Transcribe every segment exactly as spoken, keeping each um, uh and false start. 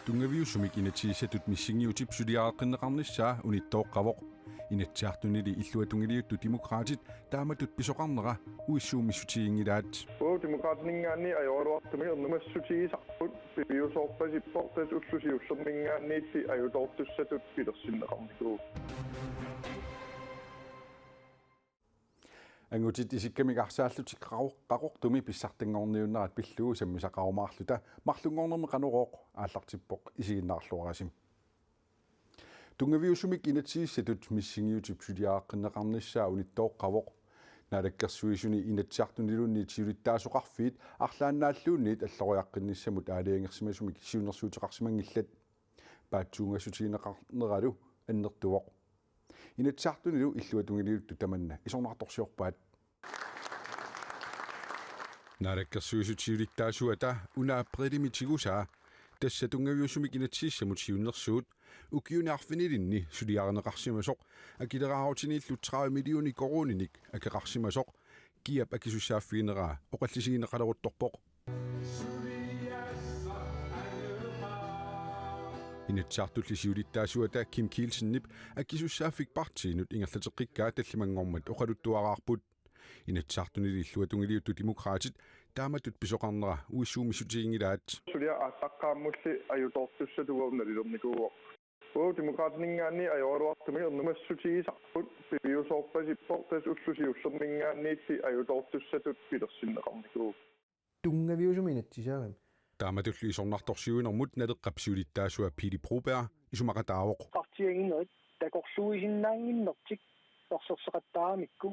Tunngaviusumik inatsisissatut missingiutip suliareqqinneqarnissaa unittooqqavoq. Inatsisartunili illuatungiliuttut Demokraatit taamatut pisoqarnera uissuummissutiginngilaat. Uu, Demokraatininngaanniit ajoraluartumik ernumassutigisarput, piviusoorpasippoq, tassa ulloq siullerminngaanniit ajutoortussatut pilersinneqarnikuuvoq. Angutit isikkamik arsaallutik qaqor-, qaqortumi pissartanngorniunnerat pillugu sammisaqarumaarluta marlunngornermi Qanorooq aallartippoq, isiginnaarluarisi. Tunngaviusumik inatsisissatut missingiutip suliareqqinneqarnissaa unittooqqavoq. Naalakkersuisuni Inatsisartuniluunniit siulittaasoqarfiit arlaannaalluunniit alloriaqqinnissamut aalajangersimasumik siunnersuuteqarsimanngillat. Paatsuungassutigineqarneralu annertuvoq. Inatsisartunilu illuatungiliuttut tamanna isornartorsiorpaat. Naalakkersuisut siulittaasuata una aprilimi tigusaa, tassa tunngaviusumik inatsisissamut siunnersuut, ukiuni arfinilinni suliarineqarsimasoq, akileraarutiniillu tredive millioner koruuninik akeqarsimasoq, kiap akisussaaffigineraa oqallisigineqaleruttorpoq. Inatsisartulli siulittaasuata Kim Kielsenip akisussaaffik partiinut ingerlateqqikkaa tallimanngormat oqaluttuaraarput. Inatsisartunili illuatungiliuttut Demokraatit taamatut pisoqarnera uissuummissutiginngilaat. Suliaq aallaqqaammulli ajutoortussatut uagut nalilernikuuvoq. Uu, Demokraatininngaanniit ajoraluartumik ernumassutigisarput, piviusoorpasippoq, tassa ulloq siullerminngaanniit ajutoortussatut pilersinneqarnikuuvoq. Tunngaviusumik inatsisaagami. Taamatullu isornartorsiuinermut Naleqqap siulittaasua Pele Broberg isumaqataavoq. Partiianginerit takorluuisinnaannginnertik erserseqattaaramikku,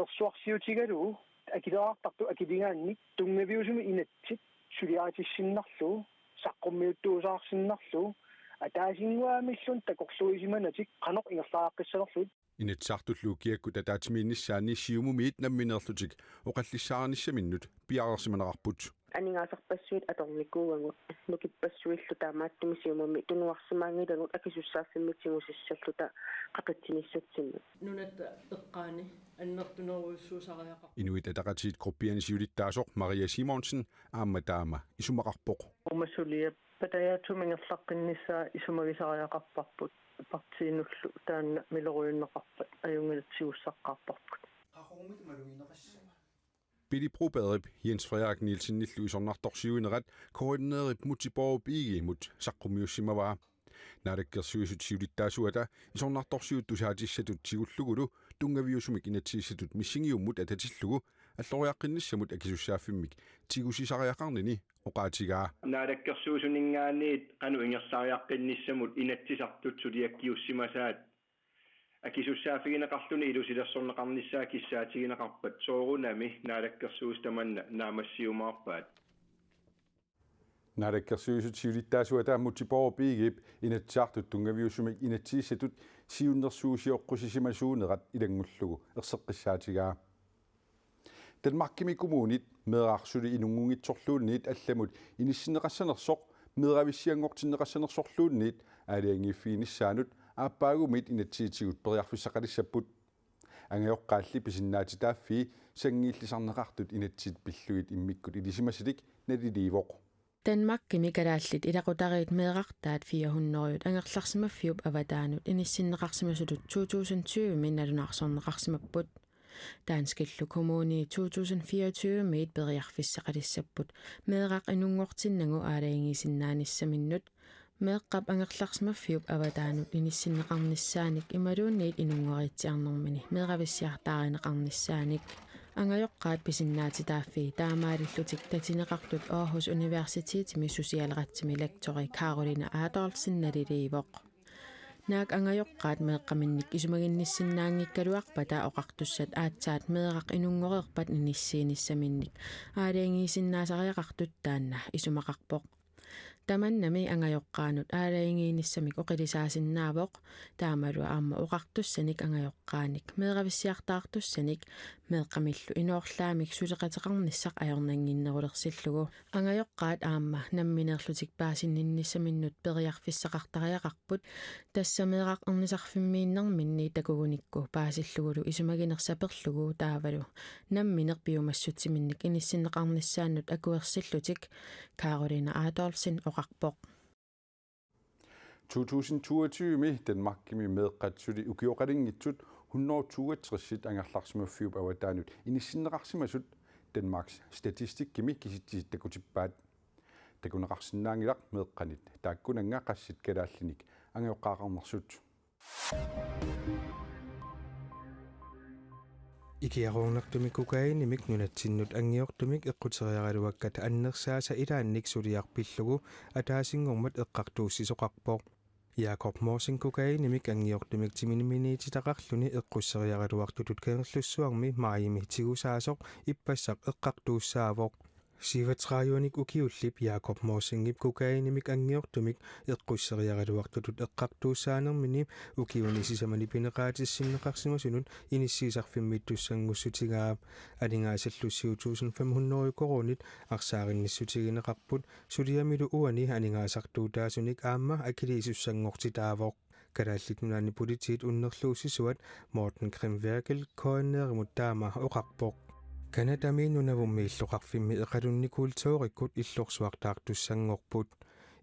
ersuarsiutigalugu akileraartartut akiligaannik tunngaviusumik inatsit suliaritissinnarlugu, saqqummiuttuusaarsinnarlugu, ataasinnguamilluunniit takorluuisimanatik qanoq ingerlariaqqissanerlugit. Inatsisartullu kiakkut ataatsimiinnissaanni Siumumiit nammineerlutik oqallissaarinissaminnut piareersimanerarput. Aningaasarpassuit atornikuuagut, nukippassuillu taamaattumik Siumumi tunuarsimaanngilagut akisussaaffimmi tigusissalluta qaqitsinissatsinni. Nunatta eqqaani annertunerujussuusariaqarpoq. Inuit Ataqatigiit gruppiani siulittaasoq Maria Simonsen aamma taama isumaqarpoq. Uumasuliap patajaatsumik ingerlaqqinnissaa isumagisariaqarparput, partiinullu taanna miloriunneqarpat ajunngilatigussaqqaarparput. Pele Brobergip Jens Frederik Nielsenillu isornartorsiuinerat koordineret Múte Bourup Egedemut saqqummiussimavaa. Naalakkersuisut siulittaasuata isornartorsiut tusaatissatut tigullugulu tunngaviusumik inatsisissatut missingiummut atatillugu alloriaqqinnissamut akisussaaffimmik tigusisariaqarnini oqaatigaa. Naalakkersuisuninngaanniit qanoq ingerlariaqqinnissamut Inatsisartut suliakkiussimasaat akisussaaffigineqarluni ilusilersorneqarnissaa kissaatigineqarpat soorunami Naalakkersuisut tamanna naammassiumaarpaat. Naalakkersuisut siulittaasuata Múte Bourup Egedep Inatsisartut tunngaviusumik inatsisissatut siunnersuusioqqusisimasuunerat ilanngullugu erseqqissaatigaa. Danmarkimi kommunit meeraq suli inunngunngitsorluunniit allamut inissinneqassanersoq meeravissianngortinneqassanersorluunniit aalajangiiffiginissaanut aappaagumiit inatsisitigut periarfissaqalissapput. Angajoqqaalli pisinnaatitaaffii sanngiillisarneqartut inatsit pillugit immikkut ilisimasalik naliliivoq. Danmarkimi kalaallit ilaqutariit meerartaat fire hundrede angerlarsimaffiup avataanut inissinneqarsimasutut to tusind tyve-mi nalunaarsorneqarsimapput. Danskillu kommunii to tusind fireogtyve-miit periarfissaqalissapput meeraq inunngortinnagu aalajangiisinnaanissamut, meeqqap angerlarsimaffiup avataanut inissinneqarnissaanik imaluunniit inunngoriitsiarnermini meeravissiartaarineqarnissaanik. Angajoqqaat pisinnaatitaaffii taamaalillutik tatineqartut Aarhus Universitetimi socialretsimi lektori Karolina Adolfsen naliliivoq. Naak angajoqqaat meeqqaminnik isumaginnissinnaanngikkaluarpata oqartussat aatsaat meeraq inunngoreerpat inissiinissaminnik aalajangiisinnaasariaqartut taanna isumaqarpoq. Tamannami angajoqqaanut aalajangiinissamik oqilisaasinnaavoq, taamalu aamma oqartussanik angajoqqaanik meeravissiartaartussanik meeqqamillu inoorlaamik suleqateqarnissaq ajornannginnerulersillugu. Angajoqqaat aamma nammineerlutik paasinninnissaminnut periarfissaqartariaqarput, tassa meeraq ernisarfimmiinnerminni takugunikku paasillugulu isumaginersaperlugu taavalu nammineq piumassutsiminnik inissinneqarnissaannut akuersillutik, Karolina Adolfsen oqarpoq. To tusind toogtyve-mi Danmarkimi meeqqat suli ukioqalinngitsut hundrede toogtres angerlarsimaffiup avataanut inissinneqarsimasut Danmarks Statistikkimi kisitsisit takutippaat. Takuneqarsinnaanngilaq meeqqanit taakkunannga qassit kalaallinik angajoqqaaqarnersut. Ikiaroornartumik kokainimik nunatsinnut anngiortumik eqquteriaraluakkat annersaasa ilaannik suliaq pillugu ataasinngormat eqqartuussisoqarpoq. Jakob Morsing kokainimik anngiortumik timiminiititaqarluni eqqusseriaraluartutut Kangerlussuarmi maajimi tigusaasoq ippassaq eqqartuussaavoq. Syvogtredivenik ukiullip Jakob Morsingip kokainimik anngiortumik eqqusseriaraluartutut eqqartuussaanermini ukiuni sisamani pineqaatissinneqarsimasunut inissiisarfimmiittussanngortitsigaa. Aningaasallu syv tusind fem hundrede koruunit arsaarinnissutigineqarput, suliamilu uani aningaasartuutaasunik aamma akiliisussanngortitaavoq. Kalaallit Nunaanni Politiit unnerluussisuat Morten Krimverkel K N R-imut taama oqarpoq. Canadami nunavummi illoqarfimmi eqalunni kulturikkut illorsuartaartussanngorput.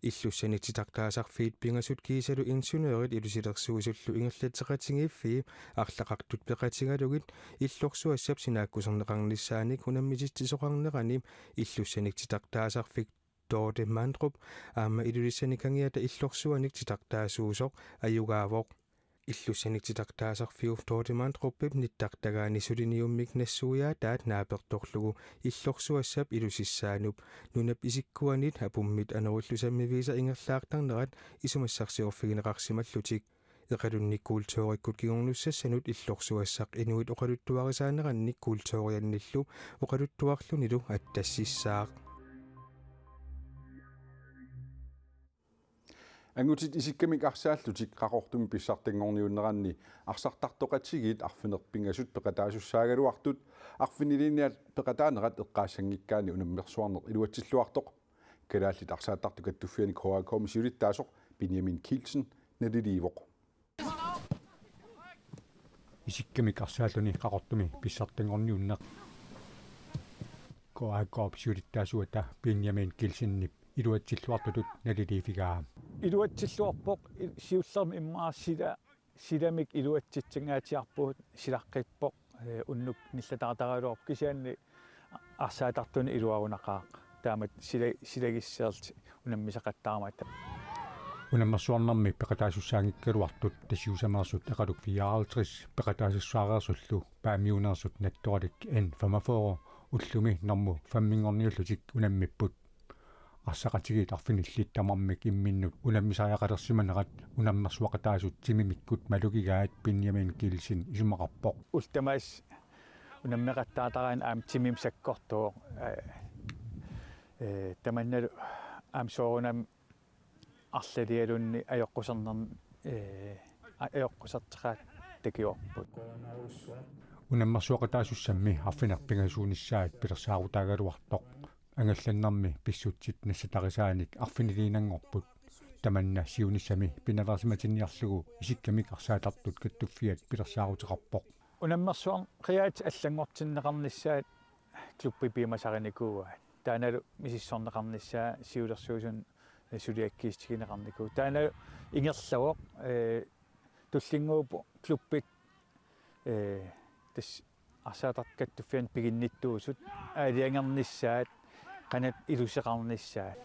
Illussanik titartaasarfiit pingasut kiisalu ingeniørit ilusilersuisullu ingerlatseqatigiiffii arlaqartut peqatigalugit illorsuassap sinaakkuserneqarnissaanik unammisitsisoqarnerani illussanik titartaasarfik Dorte Mandrup aamma Ilulissani kangiata illorsuanik titartaasuusoq ajugaavoq. Illussanik titartaasarfiup Dorte Mandrupip nittartagaani suliniummik nassuiaataat naapertorlugu illorsuassap ilusissaanup nunap isikkuanit apummit anorillu sammiviisa ingerlaartarnerat isumassarsiorfigineqarsimallutik. Eqalunni kulturikkut kingornussassanut illorsuassaq inuit oqaluttuarisaanerannik kulturiannillu oqaluttuarlunilu attassissaaq. Angutit isikkamik arsaallutik Qaqortumi pissartanngorniunneranni arsartartoqatigiit arfineq-pingasut peqataasussaagaluartut arfiniliiniat peqataanerat eqqaassanngikkaanni unammersuarneq iluatsilluartoq. Kalaallit Arsaattartut Kattuffianni K A K-mi siulittaasoq Benjamin Kielsen naliliivoq. Isikkamik arsaalluni Qaqortumi pissartanngorniunneq K A K-p siulittaasuata Benjamin Kielsenip iluatsilluartutut naliliiffigaa. Iluatsilluarpoq, i-, siullermik immaqa sila-, silamik iluatsitsingaatsiarpugut, silaqqippoq, ee, unnuk nillataartaraluarpoq, kisianni arsaattartunik iluarunaqaaq. Taamatut sila-, silagisseerlutik unammisaqattaarmata. Unammersuarnermi peqataasussaanngikkaluartut Tasiusameersut Eqaluk fireoghalvtreds peqataasussaareersullu Paamiuneersut Nattoralik N femogfyrre ullumi normu femminngorniullutik unammipput. Arsaqatigiit arfinillit tamarmik imminnut unammisariaqalersimanerat unammersuaqataasut timimikkut malugigaat Benjamin Kielsen isumaqarpoq. Ullut tamaasa unammeqattaartaraanni aamma timimik sakkortuvoq. Ee, ee, tamannalu aamma soorunami arlalialuunniit ajoqquserner-, ee, a-, ajoqquserteqaat takiorput. Unammersuaqataasussammi arfineq-pingasuunissaat pilersaarutaagaluartoq. Angallannermi pissutsit nassatarisaanik arfiniliinnanngorput. Tamanna siunissami pinaveersimatinniarlugu Isikkamik Arsaattartut Kattuffiat pilersaaruteqarpoq. Unammersuariaatsit allanngortinneqarnissaat klubbit piumasarinikuuaat. Taannalu misissorneqarnissaa siulersuisuni suliakkiissutigineqarnikuuvoq. Taannalu ingerlavoq, ee, tullinnguuppoq klubbit, ee, tassa Arsaattartut Kattuffianni piginnittuusut aalajangernissaat, qanoq iluseqarnissaat.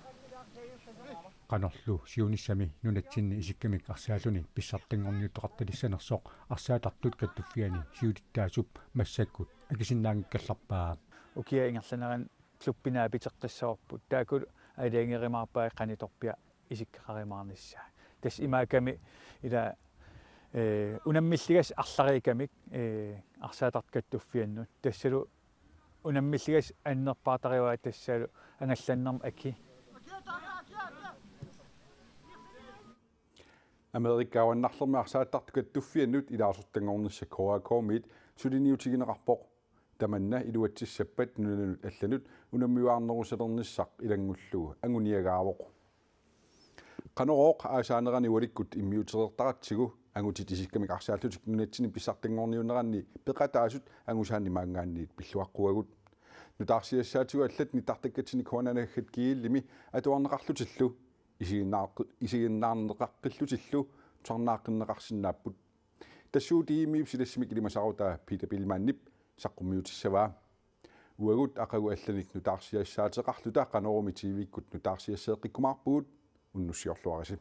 Qanorlu siunissami nunatsinni isikkamik arsaalluni pissartanngorniuttoqartalissanersoq Arsaattartut Kattuffianni siulittaasup massakkut akisinnaanngikkallarpaa. Ukiup ingerlanerani klubbit naapiteqqissavarput. Taakkulu aalajangerumaarpaat qanitorpiaq isikkoqarumaarnissaa. Tassa imaakkami ila, ee, unammilligassat arlariikkamik, ee, Arsaattartut Kattuffiannut. Tassalu unammilligassat annerpaartarivaat tassalu angallannermut aki. Amerikka Avannarlermi Arsaattartut Kattuffiannut ilaasortanngornissaq K A K-miit suliniutigineqarpoq. Tamanna iluatsissappat nunanut allanut unammiuaarnerusalernissaq ilanngullugu anguniagaavoq. Qanorooq aasaanerani ualikkut immiutereertaratsigu angutit isikkamik arsaallutik nunatsinni pissartanngorniunneranni peqataasut angusaanni maanngaanniit pilluaqquagut. Nutaarsiassaatigut allat nittartakkatsinni K N R N G L-imi atuarneqarlutillu isiginnaarqi- isiginnaarneqaqqillutillu tusarnaaqqinneqarsinnaapput. Tassuutiimi silassimik ilimasarutaa Peter Biilmannip saqqummiutissavaa. Uagut aqagu allanik nutaarsiassaateqarluta Qanoorumi T V-kkut nutaarsiasseeqqikkumaarpugut, unnussiorluarisi.